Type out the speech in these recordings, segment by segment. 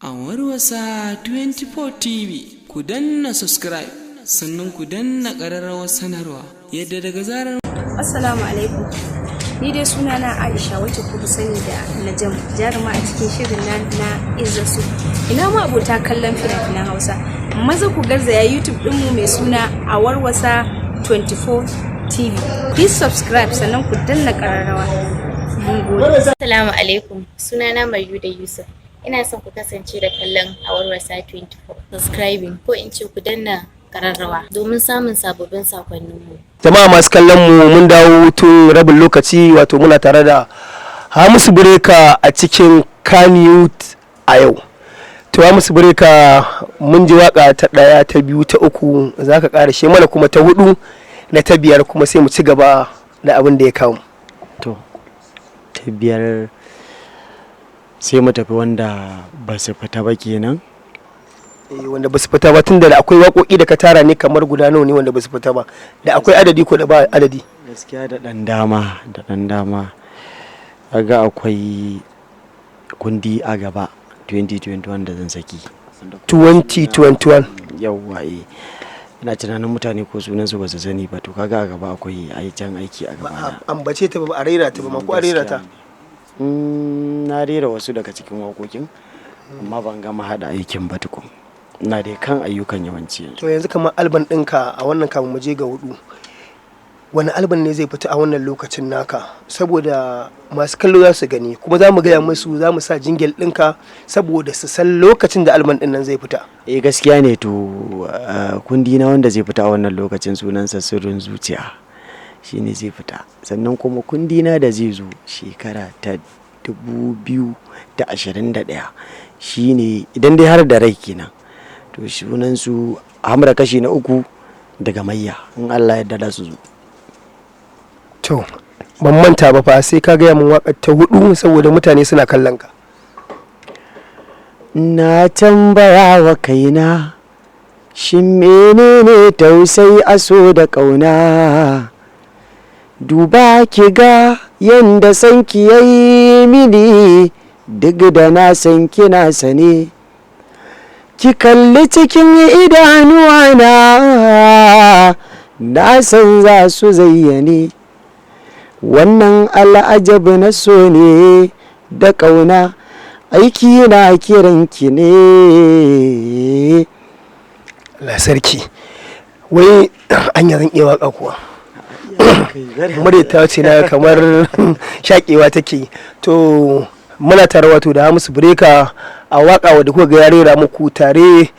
A Warwasa 24 TV, ku danna subscribe, sannan ku danna ƙararrawar sanarwa yadda daga zarar Assalamu alaikum. Ni dai sunana Aisha, wacce kuka sani da Najam, jaruma a cikin shirin na na Izzasu. Ina ma abota kallon fina-finan Hausa. Maza ku garzaya YouTube ɗinmu mai suna A Warwasa 24 TV. Please subscribe, sannan ku danna ƙararrawa. Mun gode. Assalamu alaikum. Sunana Maryuda Yusuf. Ina son ku kasance da kallon A Warwasa 24. Subscribing, ko in ce ku danna kararrawa domin samun sababbin sakonninmu. Jama'a masu kallon mu, mun dawo hutun rabin lokaci, wato muna tare da Hamisu Breaker a cikin Kannywood a yau. To Hamisu Breaker, mun ji waka ta ɗaya, ta biyu, ta uku, za ka ƙara shi mana kuma ta hudu na ta biyar, kuma sai mu ci gaba da abin da ya kawo. To, ta biyar, sai mu tafi wanda ba su fita ba kenan. Eh, wanda ba su fita ba, tun da akwai waƙoƙi da ka tara ne, kamar guda nawa ne wanda ba su fita ba? Da akwai adadi ko da ba adadi? Gaskiya da ɗan dama, da ɗan dama. Kaga akwai kundi a gaba 2021 da zan saki. 2021? Yawwa, eh, ina tunanin mutane ko sunan su ba su sani ba. To kaga a gaba akwai ai can aiki a ba gaba na. A ambace ta ba, ba a rera ta ba ma, ko a rera ta? Na rera wasu daga cikin waƙoƙin, amma ban gama haɗa aikin ba tukun. Ina dai kan ayyukan yawanci yanzu. To yanzu kamar album ɗinka a wannan, kamun mu je ga hudu, wani album ne zai fita a wannan lokacin naka? Saboda masu kallo za su gani, kuma za mu gaya musu, za mu sa jingle ɗinka saboda su san lokacin da album ɗin nan zai fita. Eh, gaskiya ne. To kundi na wanda zai fita a wannan lokacin sunansa Sirrin Zuciya, shine zai fita. Sannan kuma kundi na da zai zo shekara ta 2021 shine, idan dai har da rai kenan, to sunan su Hamra kashi na uku daga Mayya. In Allah ya yarda su zo. To ban manta ba fa, sai ka gaya min waƙar ta hudu saboda mutane suna kallon ka. Na tambaya wa kaina, shin menene tausayi a so da ƙauna? Duba ki ga yanda sanki ya yi mini, duk da na san kina sane. Ki kalli cikin idanuwa na, na san za su zayyane. Wannan al'ajabi na so ne da ƙauna, aiki na kiranki ne. Allah sarki, wai anya zan iya waka kuwa? Murya ta ce na kamar shakewa take. To muna tare wato da Hamisu Breaker a waka wadda kuka ga ya rera muku tare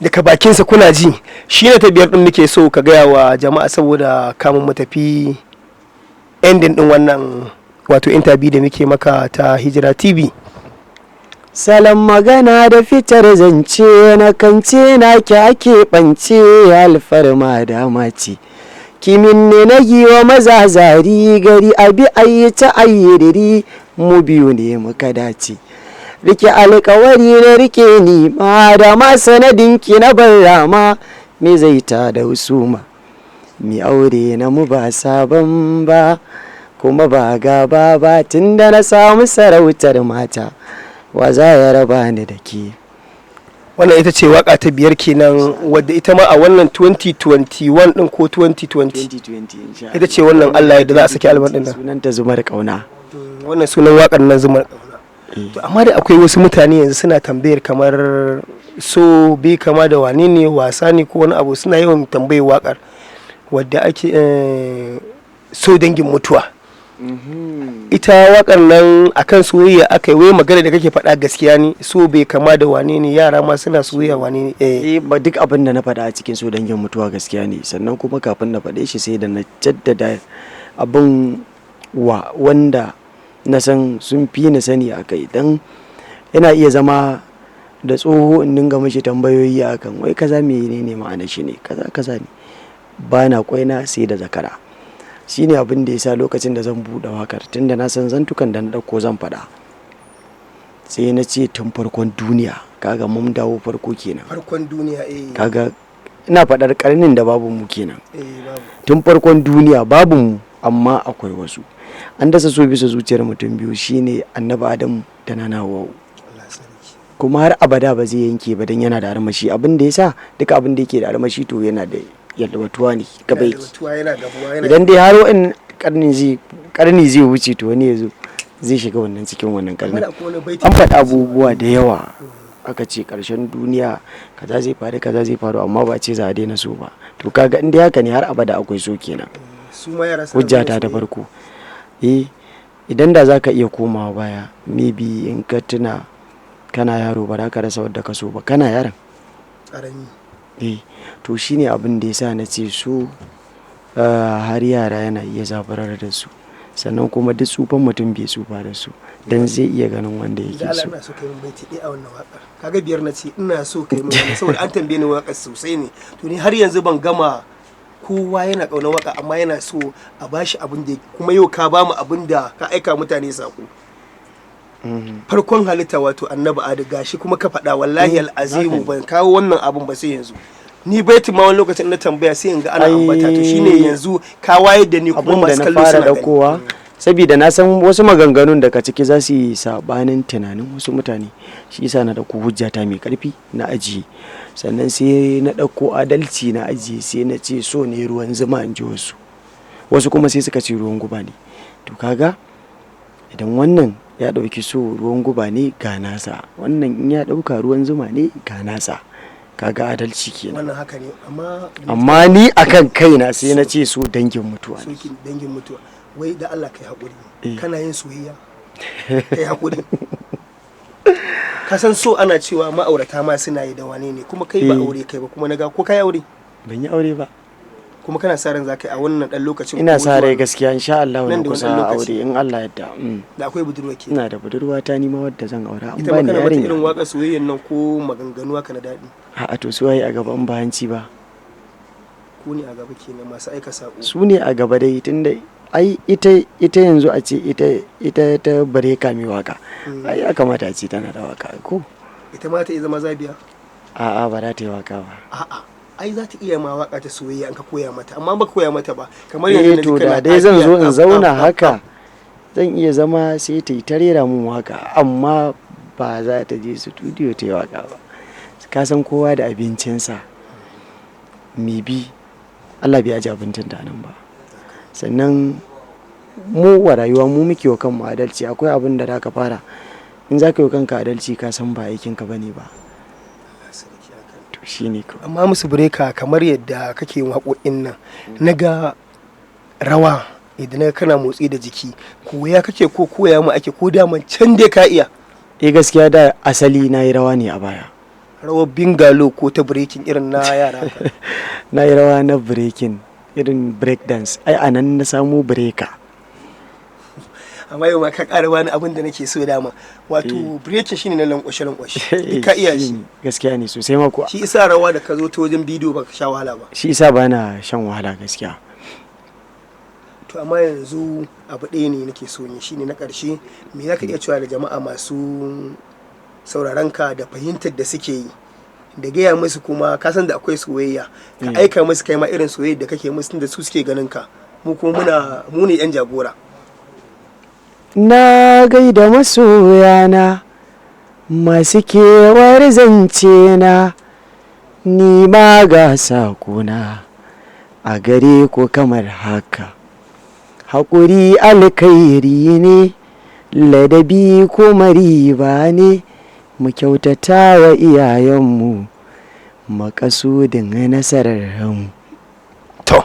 daga bakinsa, kuna ji. Shi ne ta biyar din muke so ka gaya wa jama'a, saboda kamun mu tafi ending din wannan wato interview da muke maka ta Hijira TV. Salon magana da fitar zance na kance na ki ake ɓance, alfarma dama ce. Kimin ne na giwa maza zari gari abi ayi ta ayyiriri, mu biyu ne muka dace. Rike alkawari na rike ni ma da ma sanadin ki na bar rama, me zai ta da husuma. Mi aure na mu ba sabon ba, kuma ba gaba ba, tunda na samu sarautar mata. Wa za ya raba ni da ke? Wannan ita ce waka ta biyar kenan, wadda ita ma a wannan 2021 din ko 2020? 2020. Ita ce wannan, Allah ya da za a saki album din nan. Sunanta Zumar Kauna. Wannan sunan wakar nan Zumar Kauna. To amma da akwai wasu mutane yanzu suna tambayar kamar so bai kama da wane ne, wasa ne ko wani abu, suna yawan tambayar wakar wadda ake So Dangin Mutuwa. Ita wakar nan akan soyayya aka yi, wai magana da kake faɗa gaskiya ne, so bai kama da wane ne, yara ma suna soyayya, wane ne, eh? Eh, ba duk abin da na faɗa a cikin So Dangin Mutuwa gaskiya ne. Sannan kuma kafin na faɗe shi sai da na jaddada abin wa wanda na san sun fi ni sani a kai, don yana iya zama da tsoho in dinga mishi tambayoyi akan wai kaza menene ma'anar shi ne, kaza kaza ne, ba na kwaina sai da zakara. Shine abin da ya sa lokacin da zan buɗe wakar, tunda na san zantukan da na ɗauko zan faɗa, sai na ce tun farkon duniya. Kaga mun dawo farko kenan. Farkon duniya, eh. Kaga ina faɗar karnin da babu mu kenan. Eh, babu. Tun farkon duniya babu mu, amma akwai wasu. An dasa so bisa zuciyar mutum biyu, shine Annabi Adamu da Nana Hawwa'u. Allah sarki. Kuma har abada ba zai yanke ba, don yana da armashi. Abin da yasa duka abin da yake da armashi to yana da yalwatuwa ne, gaba Yana yake. da batuwa, yana gabuwa, yana Idan dai har wa'in karni zai wuce, to wani ya zo zai shiga wannan cikin wannan Amma karnin. da akwai wani baiti An faɗi abubuwa da yawa, aka ce ƙarshen duniya kaza zai faru, kaza zai faru, amma ba ce za a daina so ba. To kaga in dai haka ne, har abada akwai so kenan. Su ma yara suna Hujjata ta zuwa soyayya. farko, eh, idan da za ka iya komawa baya, maybe in ka tuna kana yaro, ba za ka rasa wadda ka so ba kana yaron. Ƙarami. Eh, to shine abin da yasa na ce su har yara yana iya zaburar da su. Sannan kuma duk tsufan mutum bai tsufa da su, dan zai iya ganin wanda Da yake Allah, so. ina so kai min baiti ɗaya a wannan waƙar. Kaga biyar na ce ina so kai min wannan, saboda an tambaye ni waƙar sosai ne. To ni har yanzu ban gama. Kowa yana ƙaunar waƙa, amma yana so a bashi abin da, kuma yau ka bamu abin da ka aika mutane sako. Farkon halitta, wato Annabi Adu, gashi kuma ka faɗa. Wallahi al'azimu, ban kawo wannan abin ba sai yanzu. Ni baitin ma wani lokacin na tambaya sai in ga ana ambata. To shine yanzu ka wayar da ni, kuma Abin da masu na kallo fara suna gani. daukowa, saboda na san wasu maganganun daga ciki za su yi sabanin tunanin wasu mutane, shi yasa na dauko hujjata mai karfi na ajiye. Sannan sai na dauko adalci na ajiye, sai na ce so ne ruwan zuma, in ji wasu. Wasu kuma sai suka ce ruwan guba ne. To kaga idan wannan ya dauki so ruwan guba ne, ga nasa. Wannan in ya dauka ruwan zuma ne, ga nasa. Kaga adalci kenan. Wannan haka ne, amma Amma ni akan kaina sai na ce so dangin mutuwa ne. Soki dangin mutuwa. Wai da Allah kai haƙuri. Eh. Kana yin soyayya? Kai haƙuri. Ka san so ana cewa ma'aurata ma suna yi da wane ne, kuma kai ba Eh. aure kai ba, kuma naga ko kai aure? Ban yi aure ba. Kuma kana sa ran za ka yi a wannan dan lokacin Ina ko sa rai zuwa- gaskiya, insha Allah, Nan na da wani kusa ɗan lokaci. aure in Allah yadda. Da akwai budurwa ke? Ina da budurwa ta nima wadda zan aura an Ita ma bani kana mata yarinya. irin waƙar soyayyan nan ko maganganu haka na daɗi? A'a, to su waye a gaban bayanci ba? Ku ne a gaba kenan, masu aika saƙo. Su ne a gaba dai, tunda ai ita yanzu a ce ita ta Breaker mai waka, ai ya kamata a ce tana da waka ko? Ita ma ta iya zama zabiya. A'a, ba za ta yi waka ba. A'a, ai za ta iya ma waka ta soyayya an ka koya mata, amma ba koya mata ba kamar yanzu Eh, na ji to kana da dai zan zo in tafiya, zauna af, af, haka, zan iya zama sai ta yi ta rera mun waka, amma ba za ta je studio ta yi waka ba. Ka san kowa da abincinsa. Maybe Allah bai aje abincin ta nan ba. Sannan mu wa rayuwa mu muke wa kanmu adalci. Akwai abin da za ka fara, in za ka yi wa kanka adalci, ka san ba aikinka bane ba. To shine kawai. Amma Hamisu Breaker, kamar yadda kake yin waƙoƙin nan, na ga rawa, idan na kana motsi da jiki, koya kake ko koya mu ake, ko daman can dai ka iya? Eh, gaskiya da asali na yi rawa ne a baya. Rawar bingalo ko ta breaking irin na yara haka? Na yi rawa na breaking, irin break dance. Ai a nan na samu breaker. Amma yau ma ka ƙara wani abin da nake so dama, wato breaking shine na lankwashe lankwashe. Duk ka iya shi? Shine, gaskiya ne, sosai ma kuwa. Shi isa rawa da ka zo ta wajen bidiyo baka sha wahala ba? Shi isa ba na shan wahala gaskiya. To amma yanzu abu ɗaya ne nake so ne, shine na ƙarshe. Me za ka iya cewa da jama'a masu sauraron ka da fahimtar da suke yi, da gaya musu kuma ka san da akwai soyayya, ka aika musu kai ma irin soyayya da kake musu, tunda su suke ganin ka, mu kuma muna mu ne yan jagora. Na gaida masoyana masu kewar zance na, ni ma ga sakona a gare ku kamar haka: haƙuri alkhairi ne, ladabi kuma riba ne, mu kyautata wa iyayenmu, makasudin nasarar mu. To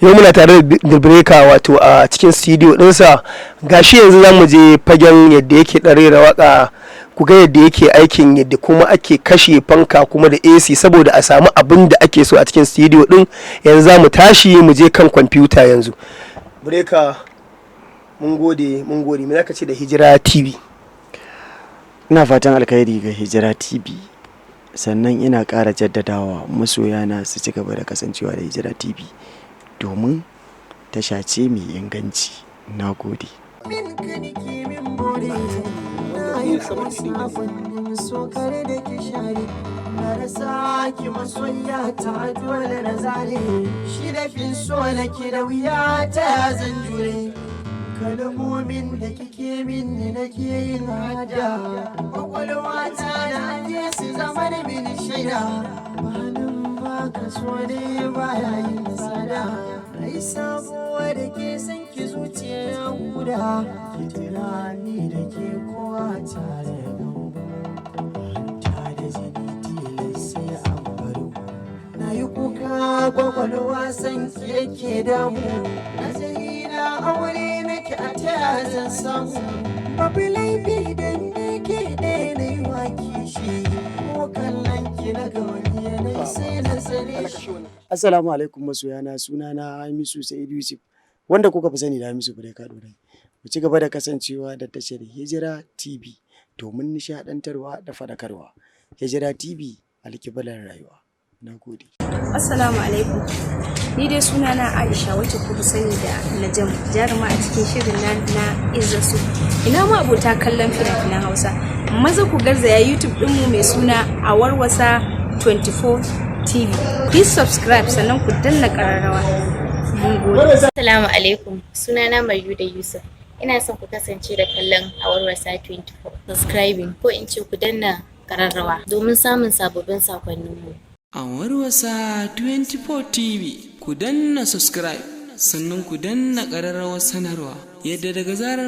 yau muna tare da Breaker, wato a cikin studio ɗinsa. Gashi yanzu za mu je fagen yadda yake ɗan rera waka, ku ga yadda yake aikin, yadda kuma ake kashe fanka kuma da AC saboda a samu abin da ake so a cikin studio ɗin. Yanzu za mu tashi mu je kan kwamfuta yanzu. Breaker, mun gode, mun gode. Me zaka ce da Hijira TV? Ina fatan alkhairi ga Hijira TV. Sannan ina ƙara jaddadawa masoyana su ci gaba da kasancewa da Hijira TV domin tasha ce mai inganci. Na gode. Min ka nike min bore na yi sakonnin so kare da ki share na rasa ki masoyiya ta, dole na zare shi da fin so na ki da wuya, ta ya zan jure. Kalmomin da kike min ni nake yin hada, kwakwalwa ta na je su zama da mini shaida. Banin ba ka so ne baya yin tsada. Ai sabuwa da ke san ki, zuciya ya huda. Ki tunani da ke kowa tare da hanta da jini, tilas sai an bar ku. Na yi kuka, kwakwalwa san ki yake damu. Nazari na aure nake, a taya zan samu? Babu laifi da ni ke ɗaya na yi wa kishi, ko kallon ki na ga wani yanayi sai na sane shi. Assalamu alaikum masoyana, sunana Hamisu Sa'idu Yusuf, wanda kuka fi sani da Hamisu Breaker Dorai. Ku ci gaba da kasancewa da tashar Hijira TV domin nishaɗantarwa da faɗakarwa. Hijira TV, alkiblar rayuwa. Na gode. Assalamu alaikum. Ni dai sunana Aisha, wacce kuka sani da Najam, jaruma a cikin shirin na na Izzasu. Ina ma abota kallon fina-finan Hausa. Maza ku garzaya YouTube ɗinmu mai suna A Warwasa 24 TV. Please subscribe, sannan ku danna ƙararrawa. Mun gode. Assalamu alaikum. Sunana Maryuda Yusuf. Ina son ku kasance da kallon a Warwasa 24. Subscribing ko in ce ku danna kararrawa domin samun sababbin sakonninmu. A Warwasa 24 TV, ku danna subscribe, sannan ku danna ƙararrawar sanarwa yadda daga zarar